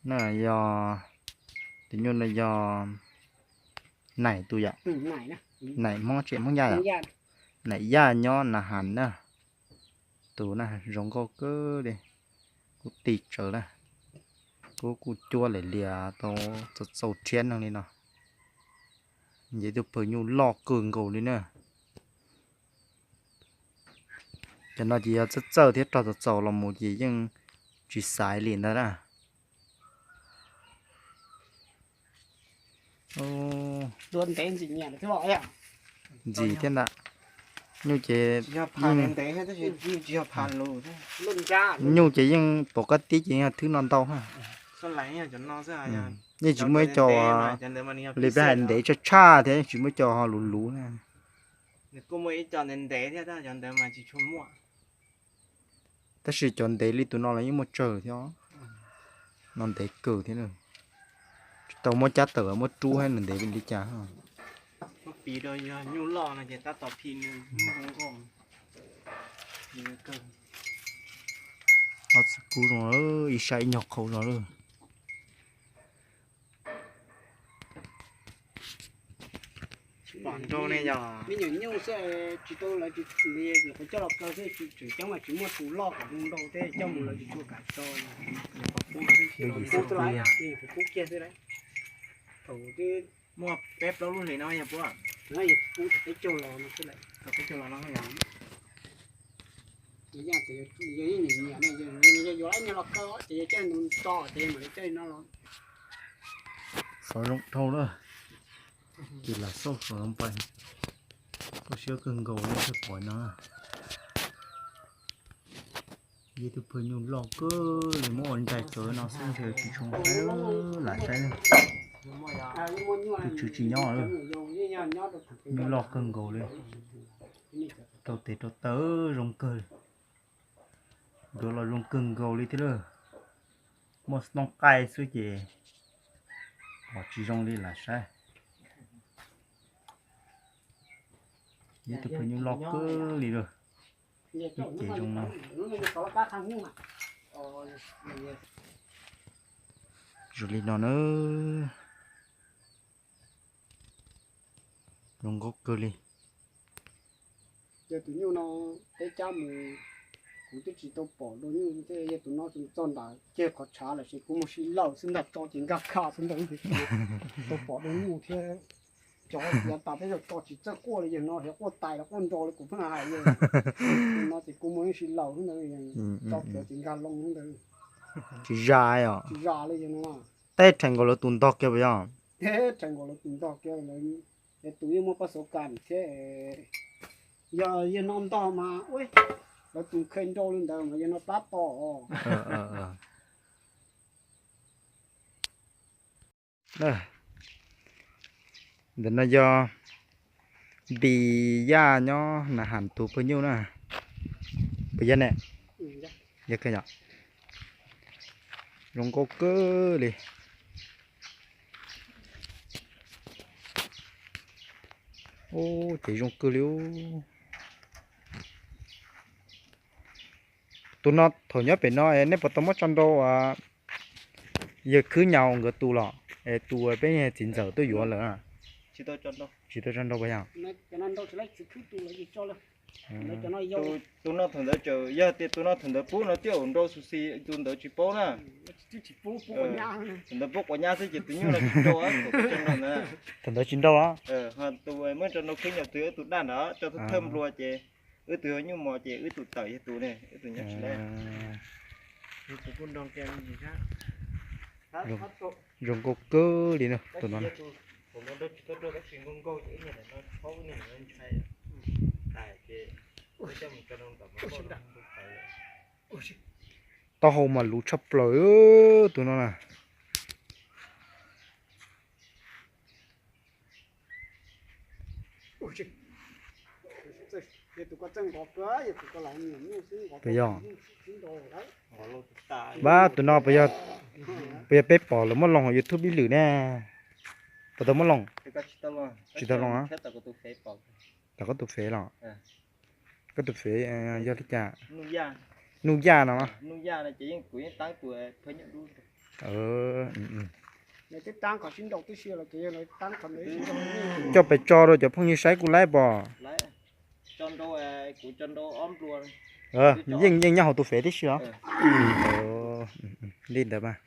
Na yog, tus nyuj no yog Naim tus yom. Naim Hmoob tsev Hmoob Yaj yom. Naim Yaj nyob Na Has na. Tus na zoo nkauj kawg li, kuj ti tsawv na, kuj kuj cuab lawm lias tau txaus txaus rhiab neeg li no. Yog ib tug pawg nyuj loj kawg nkaus li na. Cov no ces yog txawj txawj thiab rog txaus txaus los mus ces yeej tsis xaiv li ntag na. Ntxim thiab ntag. Nyuj ces, nyuj ces yeej pom kab tib ces yog thwb no ntau ha. Yeej tsis muaj ib co li peb hais ntev tshaj tshaj thiab yeej tsis muaj ib co ho luv luv na. Tab sis cov ntev li tus no los yeej muaj tsawg thiab. No ntev kawg thiab. Tsis tau muab cab tawm muab rub hab nws ntev li cas. Ob txiv kub zoo, ib sab ib nyuag qhau zog lawm. Me nyuam nyuj xwb, tsis tau lawv tsis, qhov coj los kaw xwb, tseem coob mas tsis muaj tus loj kom zoo nrau thiab coj mus lawv tsis tshua kam tso. Kuv kub kiag xwb lawm. Thaum twb muaj peb plaub lub hlis no yog puab, yog kuv thaum peb caug los no xwb lawm. Thaum peb caug los no yog, yog ib nyuag nyiam no, yog yuav ib nyuag los kaw ces yog coj nws tso ces mam li coj no los. Xov zoo dhau lawm. Ces lam xauj xov zoo pais. Koj siab kawg nkaus li thiaj pom no. Yog ib tug pawg nyuj loj kawg li, muab ua ntsais cov no xwb ntshe tsis tshua saib, lam saib. Tus tswv tsis nyob lawm. Nyuj loj kawg nkaus li. Rau tes rau taw zoo kawg. Yuav los zoo kawg nkaus li thiab lawm. Muaj xnoob qaij xwb ces pom tsis zoo li lam saib. Yog ib tug pawg nyuj loj kawg li lawm. Ib ce zoo no. Zoo li no na. Zoo nkauj kawg li. Yog tus nyuj no peb cab mus, kuv twb tsis tau pom dua nyuj thiab, yog tus no txog nram ceg qhov tshav lawm ces kuv mus sib laws xwb ntag, tso ces nkag kha xwb ntag. Tsis tau pom dua nyuj thiab. Cov yav tas peb zaug tso tsis txawj quaj li, yog no hiav quaj tais los quaj nroo li kuv pheej hais li. No ces kuv mus sib laws xwb ntag, tso khiav ces nkag loo xwb ntag. Tsis zam os. Tsis zam li yog no. Teb rhees nkaus lawv tus ntog kiag puas yog? Teb rhees nkaus lawv tus ntog kiag, lawv tus yeej muaj paj xauv kas thiab. Yog yog no ntog mas ua lawv tus khaws nrau li ntawd mas yog no plab to os. Ntawm no yog Npis Yaj nyob Na Has tus pawg nyuj na. Puas yog ne? Yog kawg yom. Zoo nkauj kawg li. Ub, ces zoo kawg li. Tus no thaum nyob pem no nej puas tau muab tso nrau yawg Khwb Nyas nkawd tus los es tus peb txiv ntxawm tuaj yuav lawm? Tsis tau tso nrau puas yog? Tus no thaum ntawd, yog tias tus no thaum ntawd pub no twb ua nrau xus xis, tus ntawd tsis paub na. Thaum ntawd pub quav nyab xwb ces tus nyuj no tsis nrau. Thaum ntawd tsis nrau los? Tus muab tso nrau Khwb Nyas tus, wb tus daj ntawd tso thawj nplua ces wb tus nyuj mos ces wb tus tawm yog tus ne, wb tus nyob tsis lawm. Zoo nkauj kawg li na tus no. Taub hau mas luv tshaj plaws tus no na. Puas yog? Pab tus no puas yog, puas yog peb pom lawv muab loo hauv YouTube ib lwm ne? Puas tau muab loo? Tsis tau loo. Tom koj tus fev los? Koj tus fev yog li cas? Nuj Yaj no. Coj pes tso rau cov phooj ywg saib kuj laib pom. Yeej yeej nyob hauv tus fev tib si os. Li ntawd mas,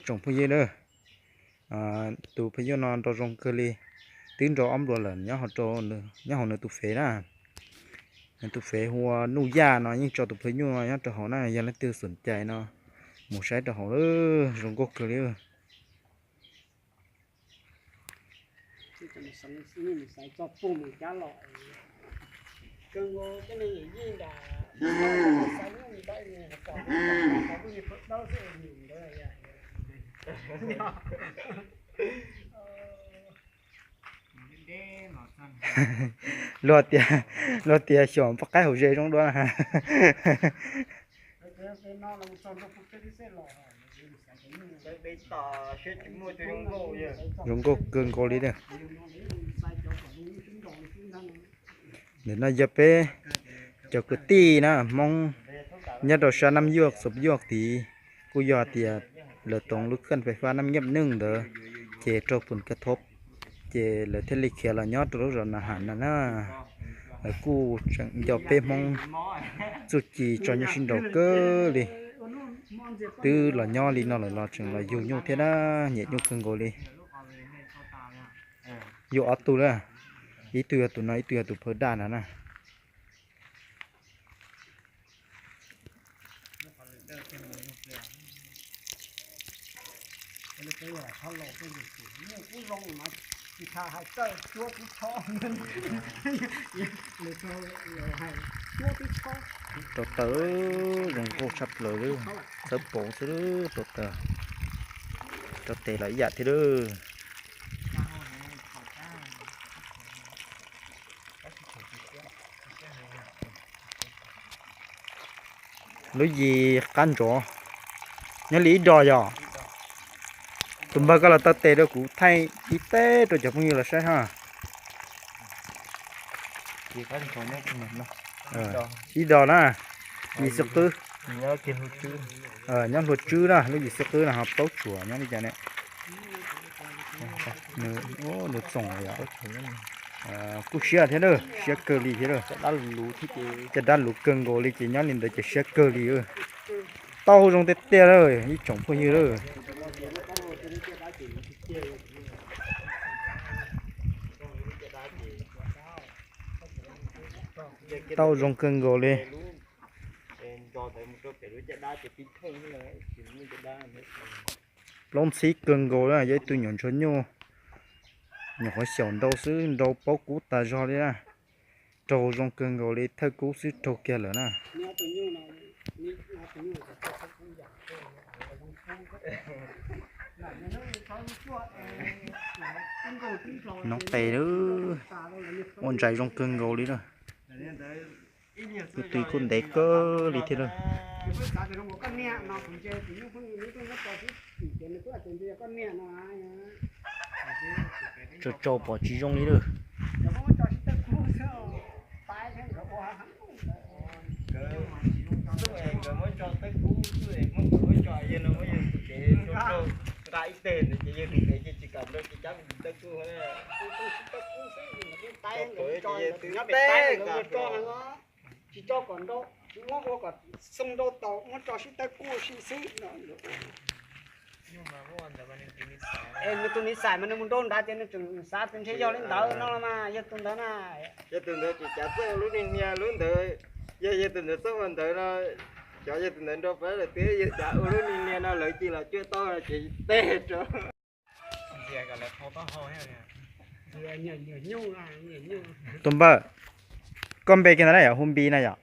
tsoom phooj ywg na, tus phooj ywg no nrau zoo kawg li, twb nrau ob npluas lawm, nyob hauv nws tus fev na. Nws tus fev hu ua Nuj Yaj no, yeej tso tus phooj ywg no nyob rau hauv na, yog leej twg xom cai no mus saib rau hauv, zoo nkauj kawg li. Luag tias, luag tias xyom poj qaib hauv zes zoo dua na. Zoo nkauj kawg nkaus li. Ntawm no yog peb cov kwv tij na, Hmoob nyob rau sab Nab Yuaj, Xub Yuaj tid, kuj yog tias lawv toov lub khaj fais fab Nab Nyiaj Neej ntawd, ces raug pum ka thov, ces lawv thiaj li khiav los nyob rau lub zos Na Ham no na. Lawv kuj tseem nco peb Hmoob txuj ci tso nyuj sib nraus kawg li. Twb los nyob li no lawm los tseem los yug nyuj thiab na, nyiam nyuj kawg nkaus li. Yug ob tug na, ib tug yog tus no, ib tug yog tus phawj daj no na. Rau taws zoo nkauj tshaj plaws li, txawb paum xwb rau taws, rau tes los ib yam thiab lawm. Lub yim qab ntsov nyob li ib dos yom. Tus npawg, koj los taw tes rau kuv thaij ib teg rau cov phooj ywg los saib ha. Ib dos na, yim xwb qwb. Nyob hlua tswb na, lub yim xwb qwb no ho plaub tsuam nyob li cas ne. Nws txoom yom. Kuj siab thiab lawm, siab kawg li thiab lawm. Caj dab luv kawg nkaus li ces nyob li ntawd ces siab kawg li. Tau zoo tiag tiag lawm ib tsoom phooj ywg lawm. Tau zoo kawg nkaus li. Plaub ntxhib kawg nkaus, yog ib tug nyuam ntsuag nyuj, nyuam qhuav xyaum ntau xwb, nrau paub kub tas zog li na. Raug zoo kawg nkaus li, thawj kub xwb raug kiag lawm na. Noov tes, ua ntsais zoo kawg nkaus li na. Tus twg kuj ntev kawg li thiab lawm. Tsaus tsaus pom tsis zoo li lawm. Nkawd muab tso tawb kub xwb, muab nkawd muab tso yawg no muab yawg tus kev nqa ib teg ntawd ces yawg tus kev ces tsis kam nrau ces cab tus tawb kub. Tsis tso kom nrau, tsis muab ua kom xoo nrau taus, muab tso sib tawb kub si xwb. Es nws tus niv xais mas nws mus nrau nrad ces nws tseem xav tias ntshe yog li ntawd no los mas yog tus ntawd na. Yog tus ntawd ces cas txawj ua lub niag niag lub ntawd, yog yog tus ntawd txawj ua ntawd no, cov yog tus ntawd nrau pab lawm twb yog cas ua lub niag niag no lawv cia los cuaj tau ces teg rau. Tus npawg, koj npe kiag ntawd na yom, hu Npi na yom,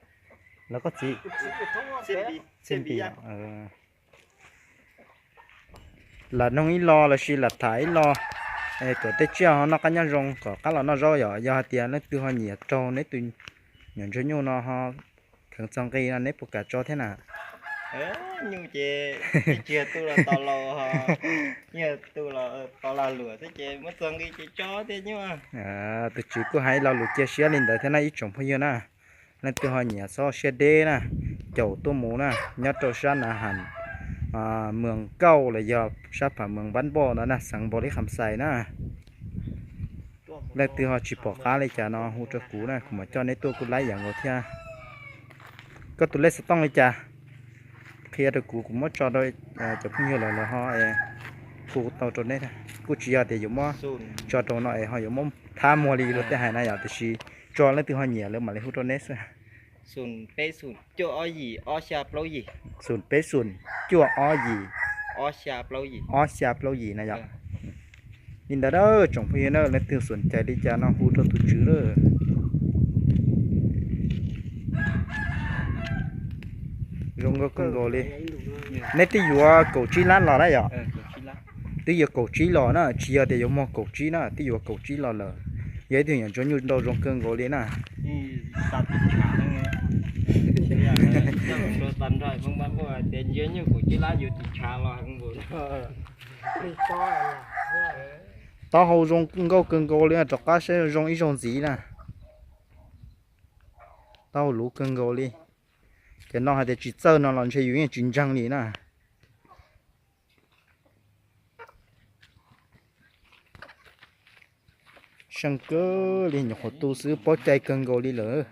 los koj txiv? Txiv Npi. Lam noog ib lo lossis lam tham ib lo, kom tej tsiaj ho noj qab nyob zoo kom qab los noj zaub yom. Yog hais tias leej twg ho nyiam raug neb tus nyuam ntsuag nyuj no ho kheev txog nqi no neb puas kam tso thiab na? Nyuj ces tsis yog tu los tos laus, yog tu los tos lag luam xwb ces muab txog nqi ces tso thiab nyuj. Tus tswv kuj hais lo lus cia siab li ntawd thiab na ib tsoom phooj ywg na. Leej twg ho nyiam txhob siab deb na, caum tuaj mus na, nyob rau sab Nav Ham, Moos Kauj los yog sab pham Moos Npab Npoj no na, xeev Npaus Lis Kham Xais na. Leej twg ho tsis pom qab li cas no hu rau kuv na, kuv mam coj neb tuaj kuj laib yam nkaus thiab. Koj tus lej xov tooj li cas? Qhia rau kuv, kuv muab tso rau cov phooj ywg lawm lawv ho hu tau rau neb. Kuj tsis yog tias yuav muab tso rau no es ho yuav muab thab muag li luag tej hais na yom, tiam sis tso leej twg ho nyiam lawv mam li hu rau neb xwb. Xum peb xum cuaj ob yim ob xya plaub yim. Xum peb xum cuaj ob yim ob xya plaub yim na yom. Li ntawd na, tsoom phooj ywg na, leej twg xum cais li cas no hu rau tus tswv lawm. Zoo nkauj kawg nkaus li. Neb twb yuav kaum tsib lab los na yom? Twb yuav kaum tsib los na, tsis yog tias yuav muag kaum tsib na, twb yuav kaum tsib los lawm. Yog ib tug nyuam ntsuag nyuj nrau zoo kawg nkaus li na. Taub hau zoo nkauj kawg nkaus li, rov qab saib zoo ib zaug ntxiv na. Taub hau luv kawg nkaus li. Cov no hais tias tsis txawj no los ntshe yus yeej tsis ntseeg li na. Seej kawg li, nyuam qhuav tu xwb paub cai kawg nkaus li lawm.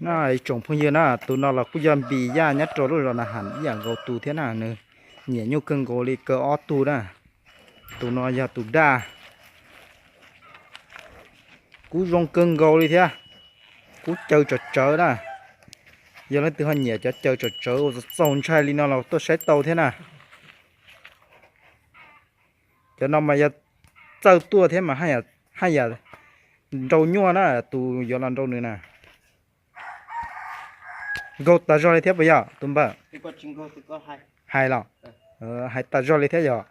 Na ib tsoom phooj ywg na, tus no los kuj yog npis yaj nyob rau lub zos Na Ham ib yam nkaus tus thiab na, nws nyiam nyuj kawg nkaus li, kaw ob tug na. Tus no yog tus daj, kuj zoo kawg nkaus li thiab, kuj caw tsawv tsawv na. Yog leej twg ho nyiam cov caw tsawv tsawv uas txaus ntshai li no los tuaj saib tau thiab na. Cov no mas yog txawj tuaj thiab mas haj yam nrau nyuaj na, tus yuav los nrau nws na. Nkaug tas zog li thiab puas yog tus npawg? Hais los, hais tas zog li thiab yog.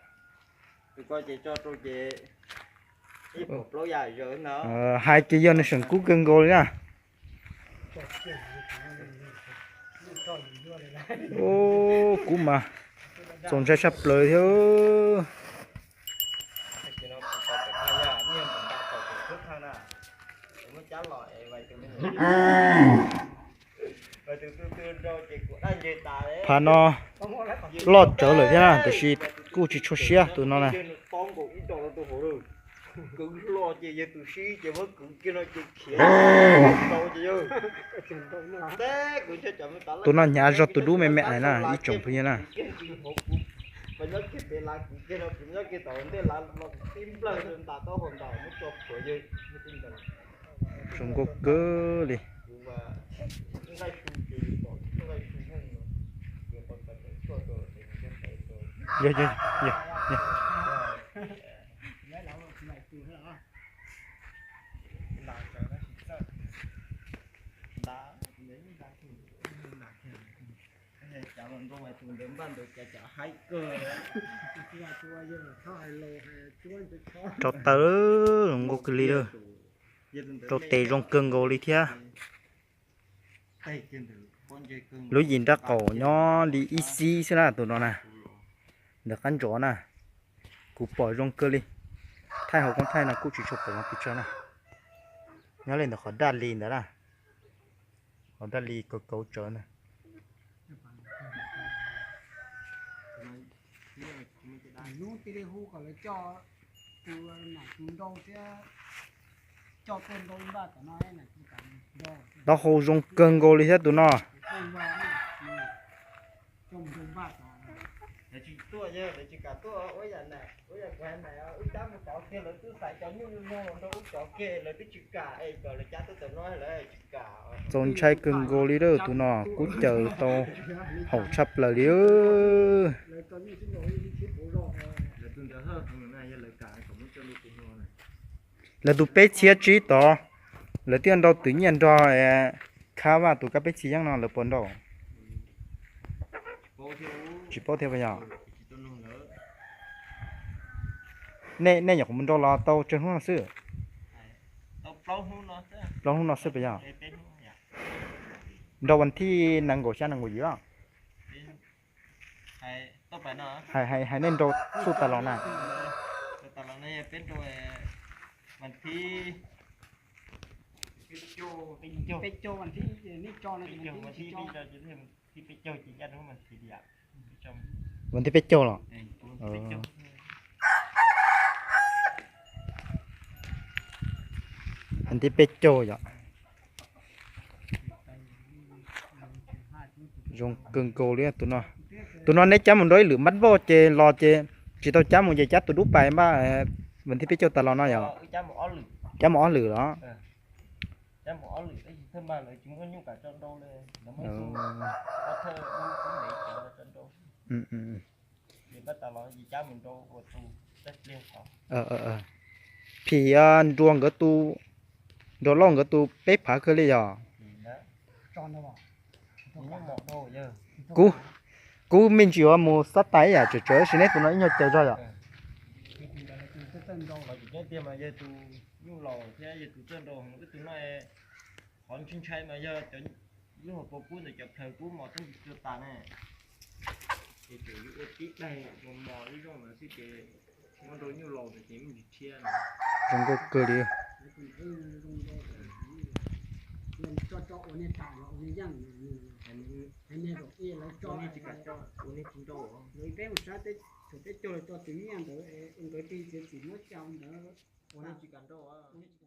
Hais ces yog nws seem kub kawg nkaus li na. Kub mas txaus ntshai tshaj plaws thiab. Phav no loj tsawv lawm thiab na, tiam sis kuj tsis tshua siab tus no na. Tus no hnyav zog tus dub me me ais na ib tsoom phooj ywg na. Zoo nkauj kawg li. Rau taw zoo nkauj kawg li lawm. Rau tes zoo kawg nkaus li thiab. Lub yim nrab qaum nyob li ib xib xwb na tus no na. Ntawm qab ntsov na, kuv pom zoo kawg li. Thaij hauv koob thaij no kuj tsis tshua pom no pes tsawg na. Nyob li ntawm qhov daj li ntawd na, qhov daj li kauv kauv tsawv na. Taub hau zoo kawg nkaus li thiab tus no. Txaus ntshai kawg nkaus li lawm tus no, kub caws tau haum tshaj plaws li. Lawv tus peb txhiab tsib tod, lawv twb nrau twm nyiaj nrog Khab Vaj tus kab peb txhiab yeeb no lawv puas nrau? Tsis paub thiab puas yog? Nej nyuam qhuav mus nrau los tau tsawg hnub no xwb? Plaub hnub no xwb puas yog? Nrau vas thij nees nkaum xya nees nkaum yim os. Hais, hais, hais nej nrau xuj tas los na. Peb nrau, vas thib peb caug los? Vas thib peb caug yom. Zoo kawg nkaus li tus no. Tus no neb cab mus nrau ib lwm npab npauj ces los ces tsis tau cab mus ces cab tus dub pais npaj vas thib peb caug tas los no yom. Cab mus ob lwm los? Phim nruas nkawd tus, nruas lauj nkawd tus peb phav kawg li yog. Kuv, kuv me ntsis yuav mus xav tais ib yam tsawm tsawm tab sis neb tus no ib nyuag caws zog yom. Nyuj laus thiab yog tus txawj nrau tus no, qhov ntshai ntshai mas yog cov lub hauv paus kub ntawd cov plhaws kub mos teeb tsis tsuag tas ne. Ces tseem yuav ua tib daig mos mos ib zaug ntawd xwb ces muab nrau nyuj laus ntawd ces me ntsis tshiab. Zoo nkauj kawg li. Ua nej tsis kam nrau, ua nej tsis kam nrau.